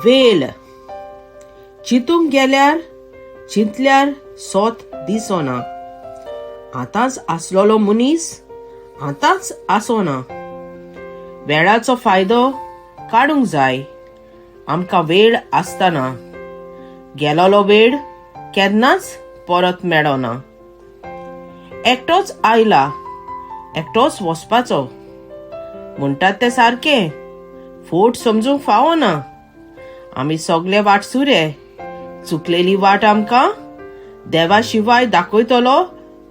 वेळ चिंतूंक गेल्यार चिंतल्यार सोत दिसना. आतांच आसलेलो मनीस आतांच आसना. वेळाचो फायदो काडूंक जाय आमकां वेळ आसतना. गेलोलो वेळ केन्नाच परत मेळना. एकटोच आयला एकटोच वचपाचो म्हणटात तें सारकें, फोट समजूंक फावना. आमी सगले वाटसुरे, चुकलेली वाट आमकां देवा शिवाय दाखयतलो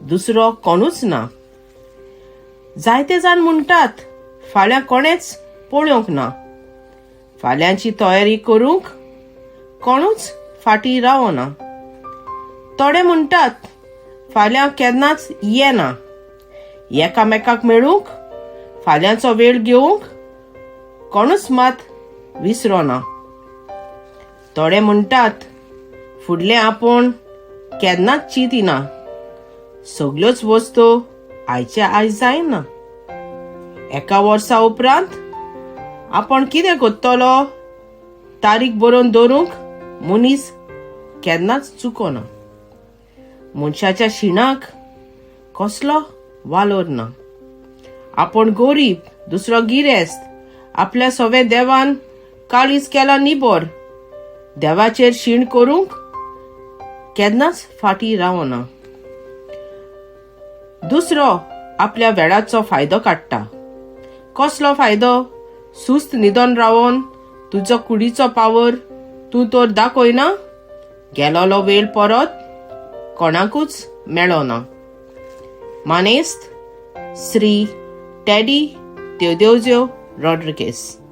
दुसरो कोणूच ना. जायते जाण म्हणटात फाल्यां कोणेच पळोवंक ना. फाल्यांची तयारी करूंक कोणूच फाटीं रावना. थोडे म्हणटात फाल्यां केन्नाच येना. एकामेकाक मेळूंक फाल्यांचो वेळ घेवंक कोणूच मात विसरोना. थोडे म्हणटात फुडलें आपूण केन्नाच चिंतिना. सगल्योच वस्तू आयचे आयज जायना. एका वर्सा उपरांत आपण कितें करतलो तारीख बरोवन दवरूंक मनीस केन्नाच चुकोना. मनशाच्या शिणाक कसलो वालोर ना. आपूण गोरीब दुसरो गिरेस्त, आपल्या सवें देवान काळीज केला निबर. देवाचेर शीण करूंक केन्नाच फाटीं रावना. दुसरो आपल्या वेळाचो फायदो काडटा. कसलो फायदो? सुस्त न्हिदोन रावोन तुजो कुडीचो पावर तूं तर दाखयना. गेलोलो वेळ परत कोणाकूच मेळना. मानेस्त श्री टॅडी तेवदेवज्यो रॉड्रिगेस.